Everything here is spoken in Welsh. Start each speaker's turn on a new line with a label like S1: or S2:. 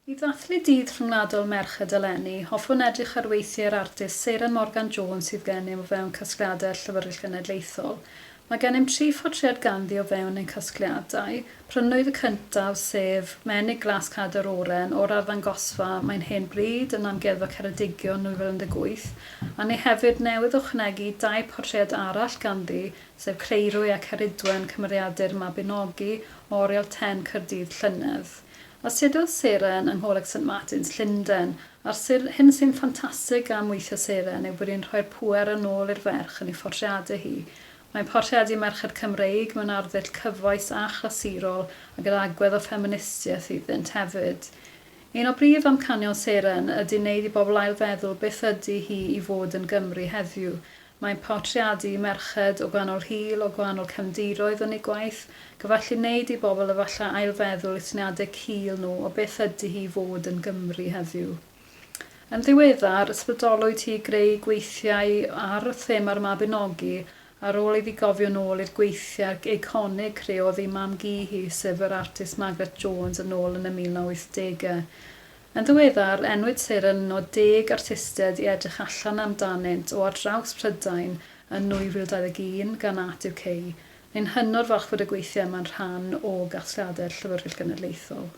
S1: I ddathlu Dydd Rhyngwladol Merched eleni, hoffwn edrych ar weithiau'r artist Seren Morgan Jones sydd gennym o fewn casgliadau'r Llyfrgell Genedlaethol. Mae gennym tri phortread ganddi o fewn ein casgliadau. Prynwyd y cyntaf, sef Menyg Glas Cadair Oren, o'r arddangosfa Mae'n Hen Bryd yn Amgueddfa Ceredigion 2018, a ni hefyd newydd ychwanegu dau portread arall ganddi, sef Creirwy a Ceridwen, cymeriadau'r Mabinogi, o Oriel Ten Caerdydd llynedd. Astudiodd Seren yng Ngholeg St Martins, Llundain, a'r sir, hyn sy'n ffantastig am weithio Seren yw bod hi'n rhoi'r pŵer yn ôl i'r ferch yn ei phortreadau hi. Mae'n portreadu merched Cymreig mewn arddull cyfoes a chlasurol a gyda agwedd o ffeministiaeth iddynt hefyd. Un o brif amcanion Seren ydy wneud i bobl ailfeddwl beth ydy hi i fod yn Gymry heddiw. Mae'n portreadu merched o gwahanol hil, o gwahanol cefndiroedd yn ei gwaith, gyfelly wneud i bobl efallai ailfeddwl eu syniadau cul nhw o beth ydy hi i fod yn Gymry heddiw. Yn ddiweddar, ysbrydolwyd hi i greu gweithiau ar thema'r Mabinogi ar ôl iddi gofio nôl i'r gweithiau eiconig creodd ei mam-gu hi, sef yr artist Margaret Jones yn ôl yn y 1980au. Yn ddiweddar, enwyd Seren yn un o deg artistiaid i edrych allan amdanynt o ar draws Prydain yn 2021 gan Art UK. Ni'n hynod falch fod y gweithiau yma'n rhan o gasgliadau'r Llyfrgell Genedlaethol.